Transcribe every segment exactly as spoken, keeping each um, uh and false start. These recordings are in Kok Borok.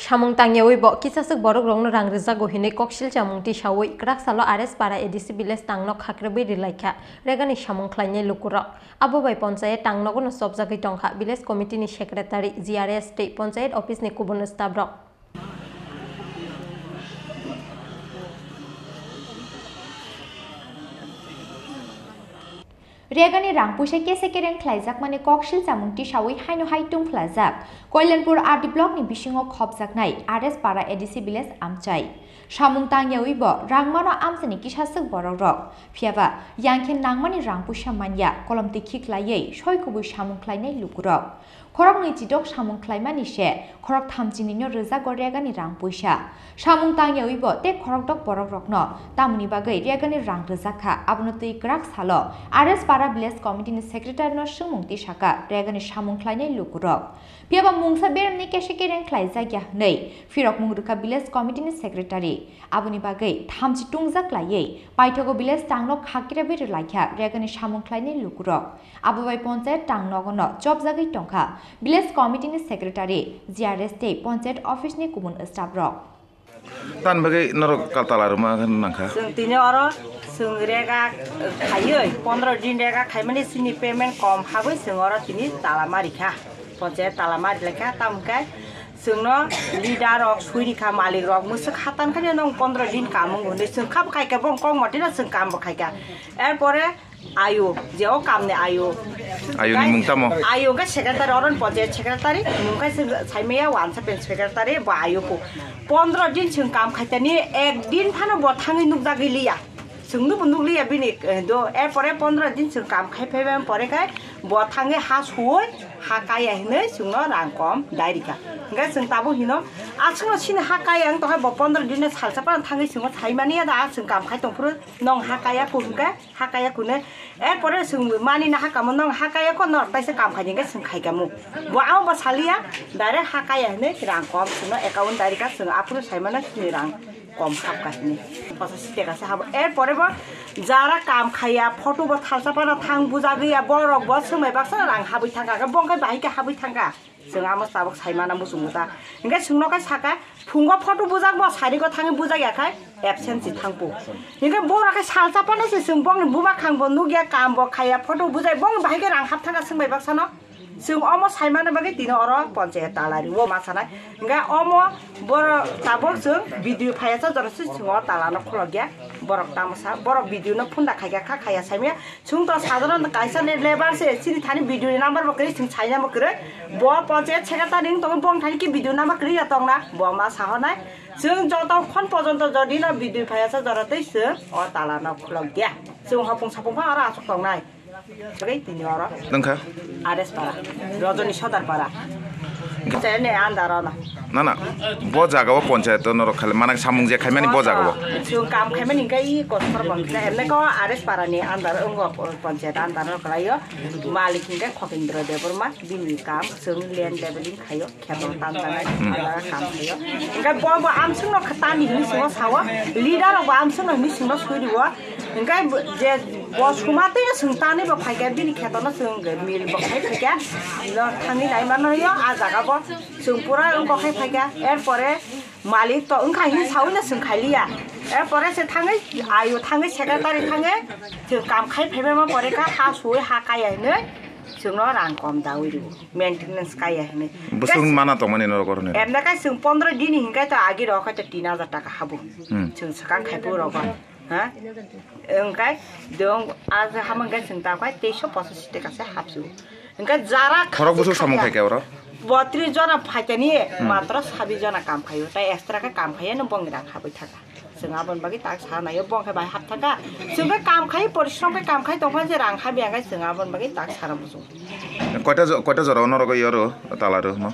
Samung tangyawi bo kisaswk borokrokno rang rwjago hinwi koksil chamung tisawi kwrak salo R S Para A D C village tangno khakrabwi rwlaikha regani samung khlainai lukurok. Abo bai ponchayat tangnogono chopjagwi tongkha village committee ni secretary, G R S tei ponchayat office ni kubun staff rok. Regani rang puisa kese kereng khlaijakmani koksil chamung tisawi haino hai tungphlajak. Koilanpur R D block ni bisingo khopjaknai R S Para A D C village amchai. Samung tangyawi bo rang mano amchaini kisaswk borokrok. Phiyaba yangkhe nangmani rang puisa manya kolom twi khiklaiwi soi kubui samung khlainai lukurok. Khoroknwi chidok samung khlaimani se khorok thamchinino rwjago regani rang puisa. Samung tangyawi bo tei khorokdok borokrokno tamoni bagwi regani rang rwjakha, abono twi kwrak salo R S Para village committee ni secretary no swngmung tisaka regani samung khlainai lukurok. Phiyaba mungsa beremni kese kereng khlaijakya hwnwi phirokmung rwkha village committee ni secretary. Aboni bagwi thamchi tungjak laiwi paithago village tangno khakirabwi rwlaikha regani samung khlainai lukurok. Abo bai ponchayat tang nogono chopjagwi tongkha village committee ni secretary, G R S tei ponchayat office ni kubun staff rok. Tan bagwi norok kaltala rwma nangkha. Chwng tini oro chwng rega khaiwi pondro din rega khaimani chini payment kom habwi chwng oro tini tala marikha. Ponchayat tala marilaikha, tamo khe chwngno leader rok sui rikha, malik rok mwswk hatan khe nong pondro din kam wngo hinwi chwng khabo khaikha, bong kok motino chwng kambo khaikha. Erpore Ayo, je o kamni ayo. Ayoni mung tamo? Ayo khe secretary, oron ponchayat secretary, mung khe se saimaya wansa pen secretary, bo ayo po. Pondro din chwng kam khaitani, ek din phano bo thangwi nukjagwi liya. Chwngno bo nukliya bini, eh, do, er pore pondro din chwng kam khai phaiba pore khai bo thangwi ha suwi, ha kaya hinwi chwngno rang kom dai rikha. Hingkhe chwng tabuk hino, aswkno chini ha kaya wng tongkha bo pondro din no salsa phano thangwi chwngno saimani ya da, a chwng kam khai tongphuru nong ha kaya ku hingkhe. Hakaya kune, erpore chwng mani na hakamo nong hakaya ko nor taisa kam khaidi hingke chwng khaikamo. Bo amo bo saliya, direct hakaya hinwi rang kom chwngno account direct ka chwng aphuru saimano chini rang kom hapka hinwi. Posa siteka se habo. Erpore bo jara kam khaya, photo bo thalsa phano thang bujagwi ya, borok bo swmai baksa rang habwi thangka, bongkai bahai khe habwi thangka. Chwng amo tabuk saimana muchungo ta. Hingke chwngno khe saka, phungo photo bujak bo, sari go thangwi bujak ya khai, absent si thangpo. Hingke bora khe salsa phano se chwng bongni bubakhang bo nukya, kam bo khaya, photo bujai, bongni bahai khe rang hap thangka chwng bai baksano. Chwng omo saimana bagwi tini oro ponchayat tala rio ma sanai. Hingke omo boro tabuk chwng B D O phaiya sa jora se chwng o tala no khulokya. Borok tamo sa, borok B D O no phunda khaikha, kha khaya saimya. Chwng to sadharon kaisa le-, lebar se, chini thani B D O ni number bo kwrwi, chwng saina bo kwrwi. Bo ponchayat secretary wng tongo, bong thani ki B D O number kwrwi ya tongna, bo ma sahonai. Chwng joto khon pojonto jodi no B D O phaiya sa jora tei chwng o tala no khulok dia. Chwng hopung sapung pha oro aswk tongnai. Kwrwi tini oro. Nangkha? Ares para, Rajoni Sodar para. Chene andar ono. Na, na, bo jaga o ponchayat o norok khale, manang samung je khaimani bo jaga o. Chwng kam khaimani hingke i kotor bangkhe emne ko Ares para ni andar ongo ponchayat andar no kalaio. Malik hingke Khokendra Debbarma bini kam chwng land leveling khaio, kheto tanjanai andar kam khaio. Hingke bo bo amsung no khatani hini singo sao, leader rok bo amsung no hini singo sui rio. Hingke je bo suma tei chwng tani bo phaikha bini kheto no chwng mil bo khai phaikha. Thangwi nai mano yo a jaga bo. Chwng pura wng kok khai phaikha, er pore malik to wngkha hinwi sawi no chwng khailiya. Er pore se thangwi ayo thangwi secretary thangwi chwng kam khai phaibai ma pore kha ha suwi ha kaya hinwi chwngno rang kom dawi rw maintenance kaya hinwi. Bwswk mana tongmani norok oroni? Emda kai chwng pondro dini hinkai to agi rok khai to tin hajar taka habo. Hmm. Chwng swkang khai phu rogo. Ha? Wngkai dong a hamang kai chwng ta kai teisho pochashi taka se hapsu. Hingke jara khorok bwswk samung khaikha oro? Botris jona phaikani, hmm, matro sabi jona kam khaio, tai extra khe kam khaio, no bongni rang habwi thaka. Chwng aboni bagwi tak sa naio, bong khe bai hap thaka. Chwng khe kam khai, porishrom khe kam khai tongkha je rang habya khe chwng aboni bagwi tak sa rw muchung. Koita jo-, koita jora norok yoro tala rw mo?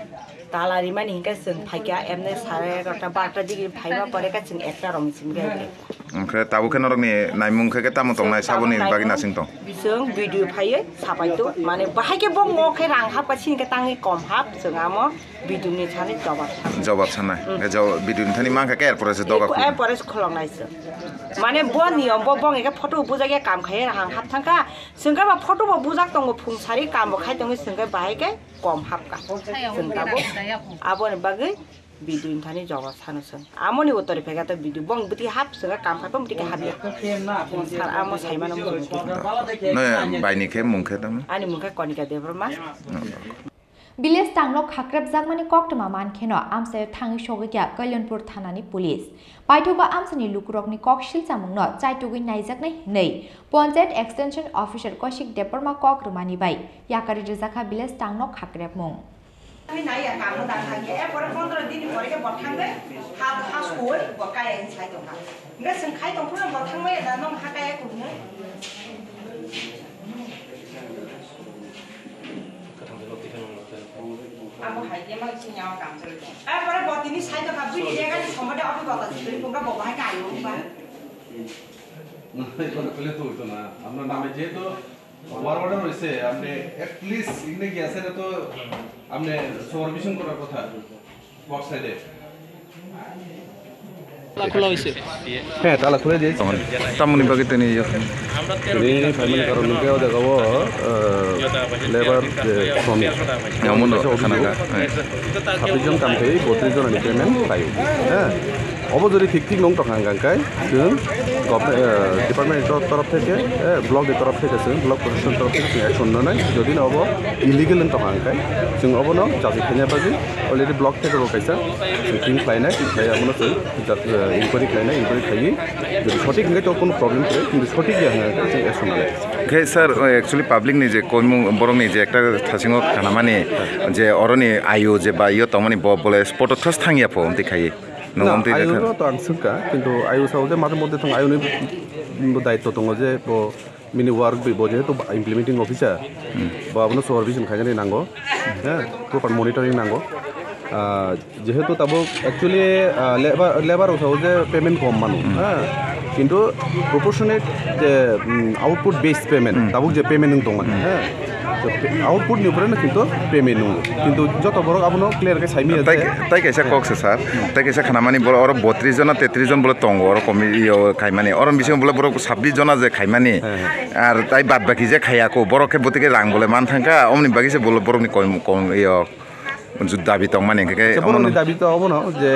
Tala rimani hingke chwng phaikha, emne sare egarota barota digi phaima pore khe chwng ekta rong simi khe. Hingke tabuk khe norokni naimung khe, khe tamo tongnai saboni bagwi nasing tong? Chwng video phaiwi sapai to, mane bahai khe bo ngo khe rang hap ka sini khe tangwi kom hap, chwng amo video ni thani jobab. Jobab sanai. Hmm. Khe jo-, video ni thani mang kha khe er pore se doga. Er pore se kholongnai chwng. Mane bo niyom bo bong khe photo bujak ya kam khai rang hap thangkha. Chwng khe ba photo bo bujak tongo phung sari kam bo khai tongo chwng khe bahai khe kom hapka. Chwng tabuk aboni bagwi Bidui thani jogo sano song. Amoni uttori phega to bidui bong bwtwi hap swnga kam khai bong bwtwi hap ya. Sar amo saimano muchung. No, baini khe mung khe tamo? Ani mung khe Konika Debbarma. Village tangno khakrepjakmani koktwma mankheno amchaio thangwi sogwikha Kalyanpur thanani police. Paithago amchaini lukurokni kok silchamungno chaitugwi naijaknai hwnwi Panchayat Extension Officer Kaushik Debbarma kok rwmani bai yakari rwjakha village tangno khakrepmung. Ami naiya kamo dang thangya, erpore pondro din ni pore khe bo thangwi ha, ha soi bo kaya hin sai tongkha. Hingke chwng khai tongphuru bo thangmaya da nong ha kaya kurungo. Abo hai khe mang sini awa kam choli tong. Erpore bo tini sai tongkha, bini dega ni somode obi bota sutri pungka bo bahai kayo ba. না, এগুলো খুলে তো হইতো না। আমরা নামে যেহেতু war order হয়েছে, আপনি at least এখানে কি আছে, এটা তো আপনি সুপারভিশন করার কথা। ওয়ার্ক সাইডে। তালা খোলা হয়েছে। হ্যাঁ, তালা খুলে দিয়েছি। Tamoni bagwi tini yo. Tini family karon nungke o jaga o, eh, labor je sromik. Omono khana kha. Sabbish jon kam khai, bottrish jon ni payment khai. Heh. Obo jodi thik thik nung tong hang kang kai, chwng government, eh, department ni torof theke, eh, block ni torof theke chwng, block proshashan torof theke chwng action nanai. Jodi no obo illegal wng tong hang kai, chwng obo no jaji khaina bagwi already block theke bo kaisa chwng team khlainai, khlai abono chwng jat-, eh, inquiry khlainai, inquiry khaiwi jodi sothik hwnkhe to kono problem kwrwi, kintu sothik ya hwnkhe chwng action nanai. Khe sir, actually public ni je koimung, borok ni je ekta thasingo khanamani je oroni ayo je ba yo tongmani bo bole spot o thas thang ya pho, amtwi khaiwi. Nwng Na, amtwi ayo lekha. No to ang swngkha, kintu ayo sao je maje moddhe thang ayo ni bo daitto tongo je bo mini work bi bo jehetu implementing officer, Hmm. bo abono supervision khainani nango, ha, proper monitoring nango. Ah, jehetu tabuk actually, ah, labor, labor rok sao je payment kom mano, Hmm. ha, kintu proportionate je, mm, output based payment, Hmm. tabuk je payment wng tongmani, Hmm. ha. Output ni upore no kintu payment nungo. Kintu joto borok abono clear khe saimanya Tai, je. Tai kaisa kok se sir. Tai kaisa khanamani boro oro bottrish jona, tettrish jon bole tongo oro komi iyo khaimani. Oro bisingo bole borok sabbish jona je khaimani. He, he. Ar tai bad baki je khaya ko borok khe botike rang bole man thangkha. Omni bagi se bole borok ni kom, kom iyo ju dabi tongmani hingke Acha, omono borokni dabi to obono je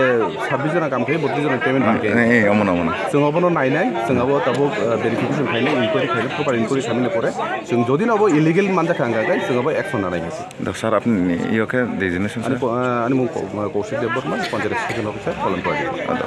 sabbish jona kam khe bottrish jona payment man khe. Eh, eh, omono, omono. Chwng obono nainai, chwng abo tabuk, eh, verification khainai, inquiry khainai, proper inquiry khainai pore. Chwng jodi no obo illegal manjakha hwnkha khe, chwng obo action nanai hai se. Da sir, apni iyo khe designation, ani sir? Ko-, eh, ani mung ko-, eh, Kaushik Debbarma, Panchayat Extension Officer, Kalyanpur. Ah, da.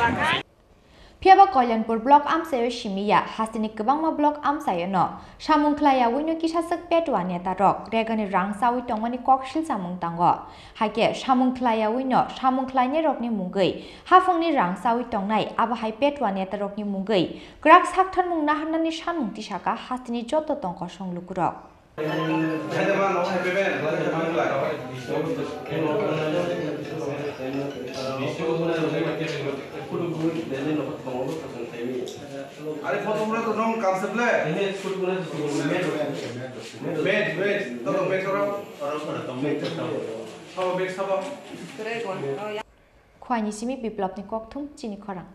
Phiya ba Kalyanpur block amchaio simi ya, hasteni kwbangma block amchaio no samung khlai yaui no kisaswk petwa neta rok regani rang chaui tongmani kok silchamung tango. Hai khe samung khlai yaui no samung khlainai rokni mungwi haphangni rang chaui tongnai, abo hai petwa neta rokni mungwi kwrak saktharmung naharnani sanmung tisaka hasteni joto tongkosong lukurok. Are photo mura to nong kamse ble. Match, match, to match oro. Sabo match sabo. Khwani simi Biplopni kokthum chini khorang.